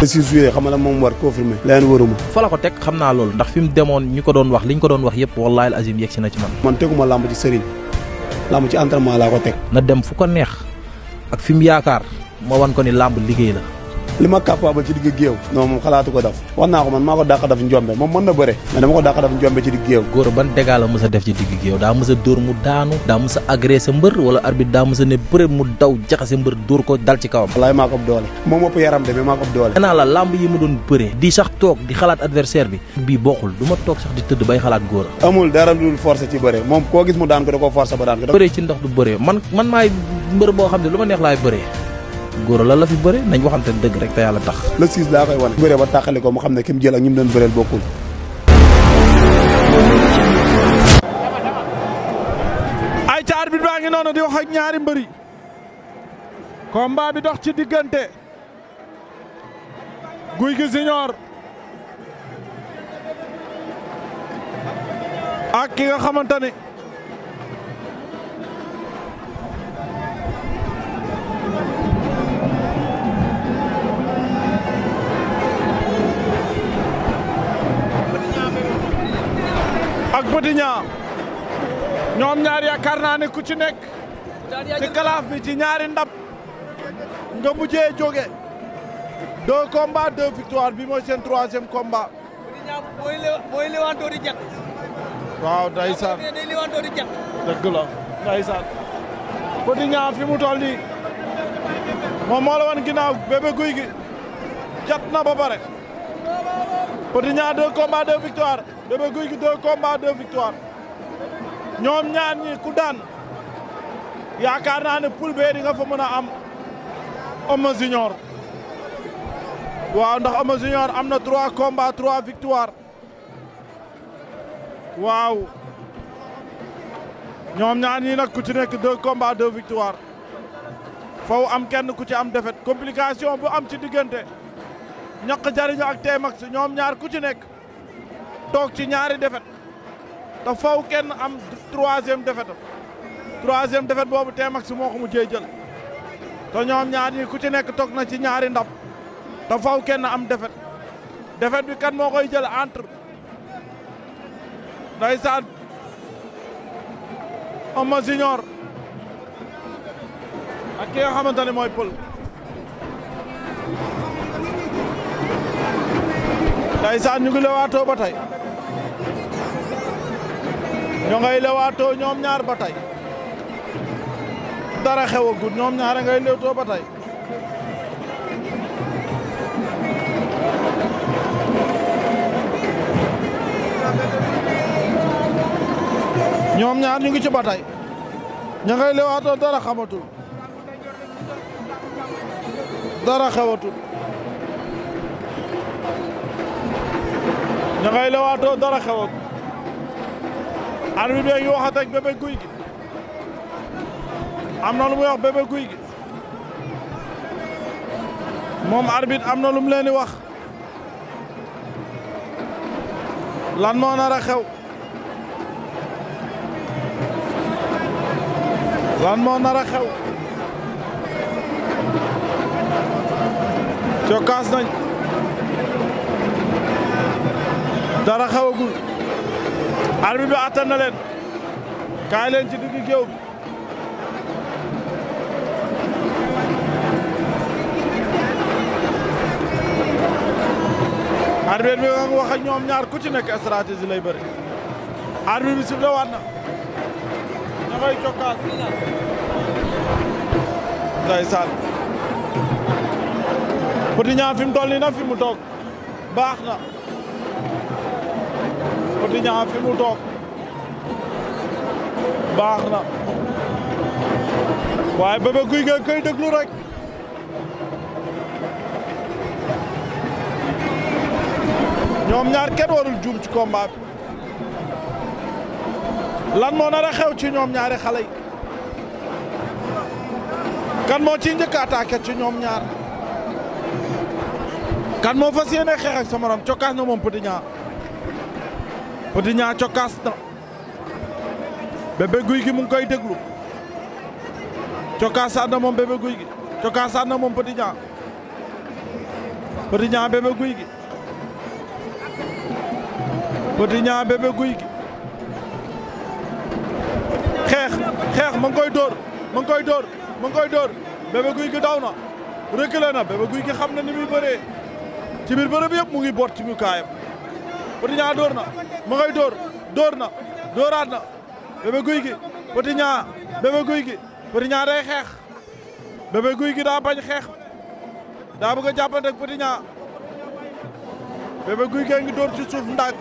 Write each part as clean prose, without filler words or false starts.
le 6 juillet xam nga moom war confirmé leen waruma fa la ko teg xam naa loolu ndax fi mu demoon ñu ko doon wax li ñu ko doon wax yëpp wallaahi al azim yegg si na ci man teguma làmb ci sëriñ làmb ci entraînement laa ko teg na dem fu ko neex ak fi mu yaakaar ma wan ko ni làmb liggéey la li ma capable ci digg géew non moom xalaatu ko def wax naa ko man maa ko dàq def njombe moom mën na bëre mais dama ko dàq def njombe ci digg géew góor ban dégât la mës a def ci digg géew daa mës a dóor mu daanu daa mës a agressé mbër wala arbitre daa mës a ne bëre mu daw jaxase mbër dóor ko dal ci kawam wallaay maa ko ëpp doole moom ëpp yaram de mais maa ko ëpp doole nee naa la làmb yi ma doon bëre di sax toog di xalaat adversaire bi bii bokkul du ma toog sax di tëdd bay xalaat góor amul dara lu dul forcé ci bëre moom koo gis mu daan ko da ko forcé ba daan ko bëre ci ndox du bëre man maay mbër boo xam ne lu ma neex laay bëree góor la fi bëre nañ waxante dëgg rek te yàlla tax le 6 laa koy wane bëre ba tàqali ko mu xam ne ki mu jël ak ñi mu doon bëreel bokkul ay ca arbitre baa ngi noonu di wax ak ñaari mbëri combat bi dox ci diggante Gouye Gui Junior ak ki nga xamante ne ak Petit Niang ñoom ñaar yaakaar naa ne ku ci nekk ci kalaaf bi ci ñaari ndab nga mujjee jóge 2 combats 2 victoires bi mooy seen 3e combat. mooy lewanto di jat. waaw ndeysaan day lewanto di jat. dëgg la ndeysaan Petit Niang fi mu toll nii moom moo la wan ginnaaw Bébé Gouye Gui jat na ba pare Petit Niang 2 combats 2 victoires Bébé Gouye Gui 2 combats 2 victoires ñoom ñaar ñi ku daan yaakaar naa ne poule bee di nga fa mën a am Eumeu Junior waaw ndax Eumeu Junior am na 3 combats 3 victoires waaw ñoom ñaar ñi nag ku ci nekk 2 combats 2 victoires faw am kenn ku ci am défaite complication bu am ci diggante ñaq jariñu ak Tmax ñoom ñaar ku ci nekk toog ci ñaari défaite te faw kenn am 3e défaite 3e défaite boobu Tmax moo ko mujjee jël te ñoom ñaar ñi ku ci nekk toog na ci ñaari ndab te faw kenn am défaite bi kan moo koy jël entre ndeysaan Eumeu Junior ak ki nga xamante ne mooy Pël ndeysaan ñu ngi lewaatoo ba tey ñu ngay lewaatoo ñoom ñaar ba tey dara xewagul ñoom ñaar a ngay lewtoo ba tey ñoom ñaar ñu ngi ci ba tey ña ngay lewaatoo dara xamatul dara xewatul ña ngay lewaatoo dara xewatul arbitre bi ngi waxat ak Bébé Gouye Gui am na lu muy wax Bébé Gouye Gui moom arbitre am na lu mu leen di wax lan moo nar a xew lan moo nar a xew cokkaas nañ dara xewagul arbitre bi attan na leen kaay leen ci digg géew bi arbitre bi nga wax ak ñoom ñaar ku ci nekk stratégie lay bëri arbitre bi sifflé waat na ña ngay cokkaas ndeysaan Petit Niang fi mu toll nii na fi mu toog baax na Petit Niang fi mu toog baax na waaye Bébé Gouye Gui koy déglu rek ñoom ñaar kenn warul juum ci combat bi lan moo nar a xew ci ñoom ñaari xale yi kan moo ci njëkk a attaqué ci ñoom ñaar kan moo fas yéene xeex ak sa morom cokkaas na moom Petit Niang Petit Niang cokkaas na Bébé Gouye Gui mu ngi koy déglu cokkaasaat na moom Bébé Gouye Gui cokkaasaat na moom Petit Niang Petit Niang Bébé Gouy Gui Petit Niang Bébé Gouy Gui xeex ma ngi koy dóor ma ngi koy dóor ma ngi koy dóor Bébé Gouy Gui daw na reculé na Bébé Gouy Gui xam na ni muy bëree ci biir bërëb yëpp mu ngi boot ci mu kaayam Petit Niang dóor na ma ngay dóor na dóoraat na Bébé Gouy Gui Petit Niang Bébé Gouy Gui Petit Niang day xeex Bébé Gouy Gui daa bañ xeex daa bëgg a jàppante ak Petit Niang Bébé Gouy Gui ngi dóor ci suuf ndànk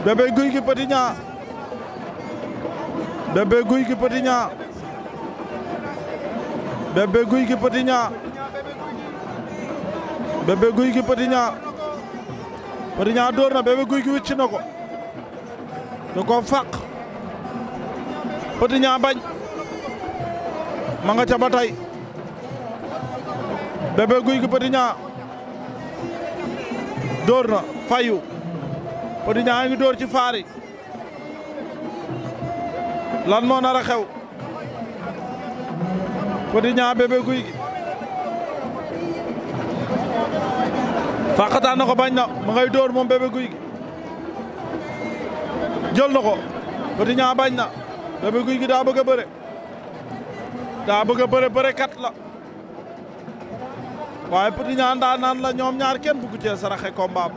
Bébé Gouy Gui Petit Niang Bébé Gouy Gui Petit Niang Bébé Gouy Gui Petit Niang Bébé Gouy Gui Petit Niang Petit Niang dóor na Bébé Gouy Gui wicc na ko da ko fàq Petit Niang bañ ma nga ca ba tey Bébé Gouy Gui Petit Niang dóor na fayu Petit Niang ngi dóor ci faari lan moo nar a xew Petit Niang Bébé Gouy Gui fàqataan na ko bañ na ma ngay dóor moom Bébé Gouy Gui jël na ko Petit Niang bañ na Bébé Gouy Gui daa bëgg a bëre bëre kat la waaye Petit Niang daa naan la ñoom ñaar kenn bugg cee saraxe combat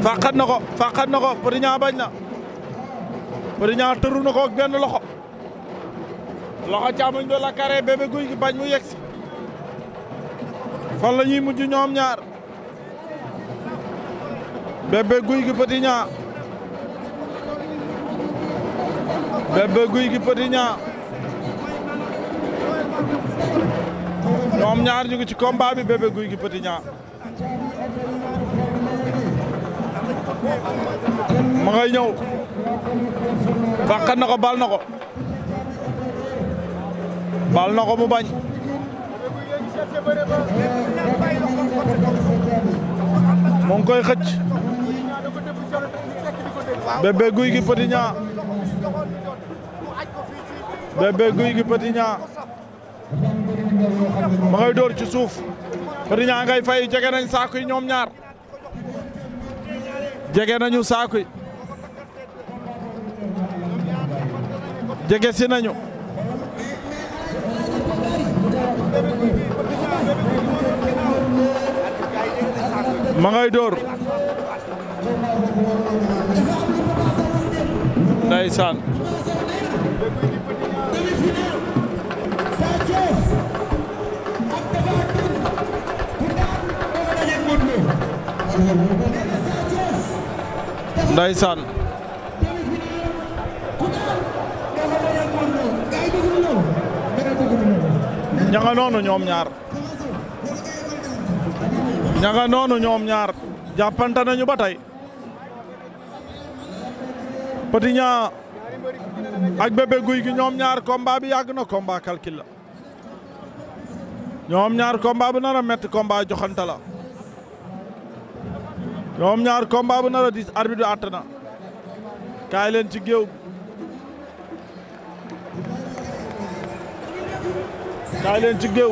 fàqat na ko Petit Niang bañ na Petit Niang tëru na ko ak benn loxo càmmoñ bi la kare Bébé Gouy Gui bañ mu yegsi fan la ñuy mujj ñoom ñaar Bébé Gouy Gui Petit Niang Bébé Gouy Gui Petit Niang ñoom ñaar ñu ngi ci combat bi Bébé Gouy Gui Petit Niang ma ngay ñëw fàqat na ko bal na ko mu bañ mu ngi koy xëcc Bébé Gouy Gui Petit Niang Bébé Gouy Gui Petit Niang ma ngay dóor ci suuf Petit Niang ngay fay jege nañ saaku yi ñoom ñaar jege nañu saaku yi jege si nañu ma ngay dóor ndeysaan ndeysaan ña nga noonu ñoom ñaar jàppante nañu ba tey Petit Niang ak Bébé Gouy Gui ñoom ñaar combat bi yàgg na combat calcul la ñoom ñaar combat bu nar a metti combat joxante la ñoom ñaar combat bu nar a diis arbitre bi àtt na kaay leen ci géew kaay leen ci géew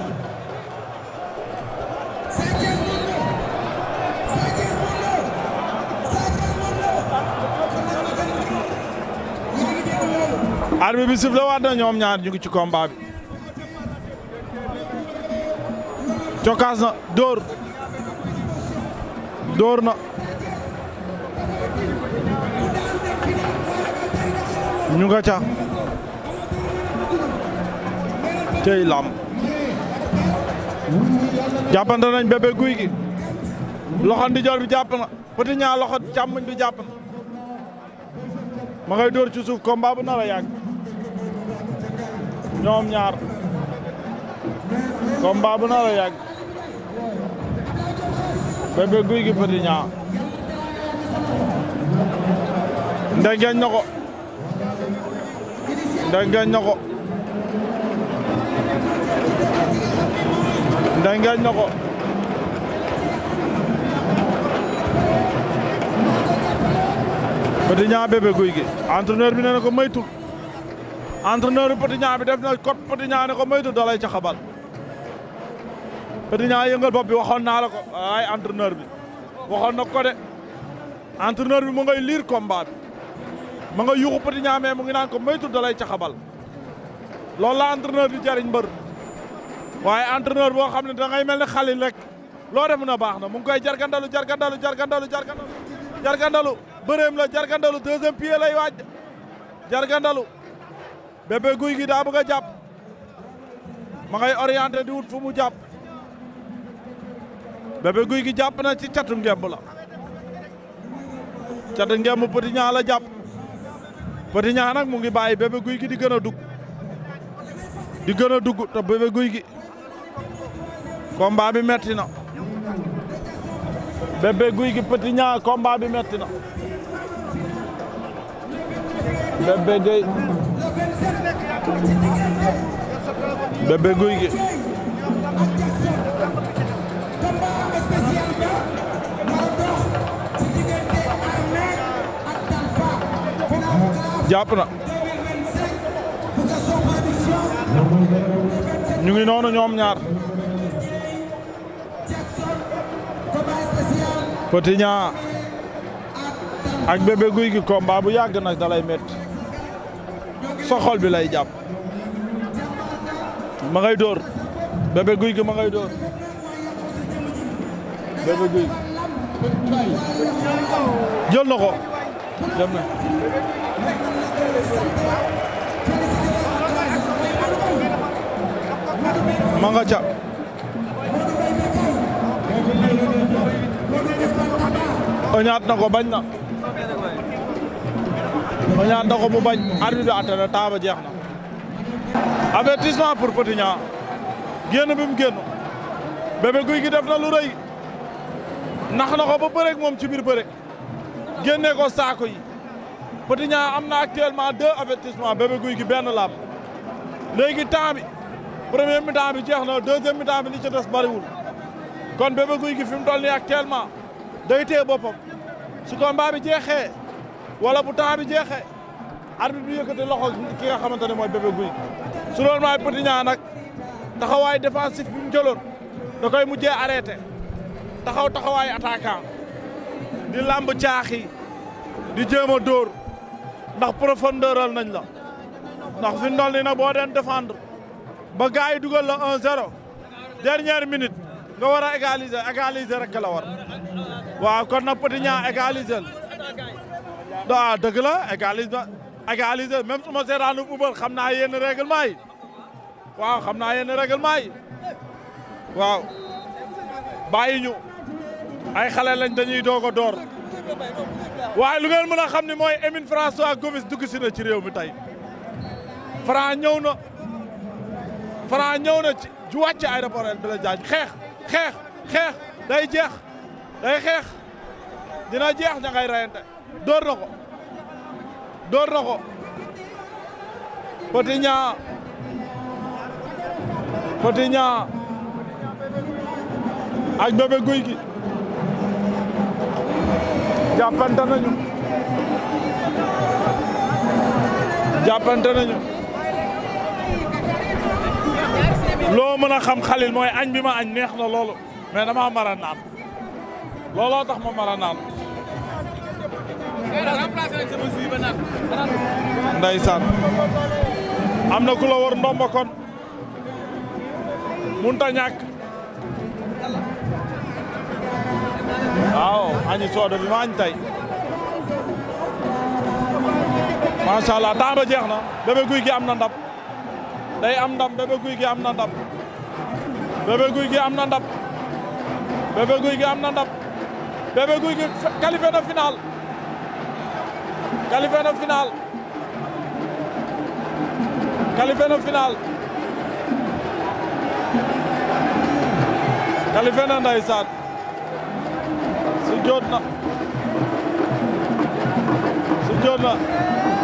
arbitre bi sifflé waat na ñoom ñaar ñu ngi ci combat bi cokaas na dóor na ñu nga ca tey lam jàppante nañ Bébé Gouy Gui loxo ndijoor bi jàpp na Petit Niang loxo càmmoñ bi jàpp na ma ngay dóor ci suuf combat bu nar a yàgg ñoom ñaar combat bu nar a yàgg Bébé Gouy Gui Petit Niang ndengeñ na ko ndengeñ na ko ndengeñ na ko Petit Niang Bébé Gouy Gui entraîneur bi nee na ko moytul entraîneur bi Petit Niang bi def na kot Petit Niang ne ko moytul dalay ca xabal Petit Niang yëngal bopp bi waxoon naa la ko ay entraîneur bi waxoon na ko de entraîneur bi mu ngay liir combat bi ma nga yuxu Petit Niang mais mu ngi naan ko moytu dalay caxabal loolu la entraîneur di jariñ mbër waaye entraîneur boo xam ne da ngay mel ne xalil rek loo def na baax na mu ngi koy jargandalu bëreem la jargandalu deuxième pied lay waaj jargandalu Bébé Gouy Gui daa bëgg a jàpp ma ngay orienté di wut fu mu jàpp Bébé Gouy Gui jàpp na ci catu ngemb la catu ngemb Petit Niang la jàpp Petit Niang nag mu ngi bàyyi Bébé Gouy Gui di gën a dugg te Bébé Gouy Gui combat bi metti na Bébé Gouy Gui Petit Niang combat bi metti na Bébé Gouy Gui jàpp na ñu ngi noonu ñoom ñaar Petit Niang ak Bébé Gouy Gui combat bu yàgg nag dalay métti sa xol bi lay jàpp ma ngay dóor Bébé Gouy Gui ma ngay dóor Bébé Gouy Gui jël na ko dem na ma nga ca oñaat na ko bañ na oñaat na ko mu bañ arbitre bi àtte na temps ba jeex na avertissement pour Petit Niang génn bi mu génn Bébé Gouy Gui def na lu rëy nax na ko ba bëreeg moom ci biir bëre génne ko saako yi Petit Niang am na actuellement 2 avertissement Bébé Gouy Gui benn laam léegi temps bi premier mi-temps bi jeex na deuxième mi-temps bi li ci des bariwul kon Bébé Gouy Gui fi mu toll nii actuellement day téye boppam su combat bi jeexee wala bu temps bi jeexee arbitre bi yëkkati loxo ki nga xamante ne mooy Bébé Gouy Gui su loolu mooy Petit Niang nag taxawaay défensif bi mu jëloon da koy mujjee arrêté taxawaay attaquant di lamb caaxi di jéem a dóor ndax profondeural nañ la ndax fi mu toll nii nag boo den défendre ba gars yi dugal la 1-0 dernière minute nga war a égaliser rek la war waaw kon nag Petit Niang égaliser ah dëgg la égaliser même su ma seetaanu football xam naa yenn règlement yi waaw xam naa yenn règlement yi waaw bàyyi ñu ay xale lañ dañuy doog a door waaye lu ngeen mën a xam ne mooy Emine François Gomis dugg si na ci réew mi tey Franc ñëw na ci wàcc aéroport El Blaise Diagne xeex day jeex day xeex dina jeex ña ngay reyante door na ko Petit Niang ak Bébé Gouy Gui jàppante nañu loo mën a xam Khalil mooy añ bi ma añ neex na loolu mais dama mara naan looloo tax ma mara naan ndeysaan am na ku la war ndomba kon munta ñàkk waaw añi soodo bi ma añ tey macha allah temps ba jeex na Bébé Gouy Gui am na ndam day am ndam Bébé Gouy Gui am na ndam Bébé Gouy Gui am na ndam Bébé Gouy Gui am na ndam Bébé Gouy Gui qualifié na final qualifié na final qualifié na ndeysaan su jot na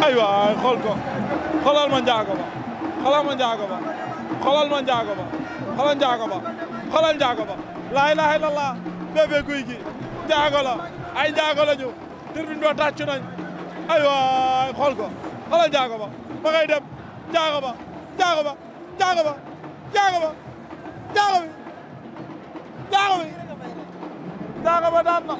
ay waay xool ko xoolal ma njaago ba xoolal njaago ba laa ilaaha illallah Bébé Gouy Gui njaago la ay njaago la ñu tribune bi tàccu nañ ay waay xool ko xoolal njaago ba ma ngay dem njaago bi Caaka bi Caaka ba daan na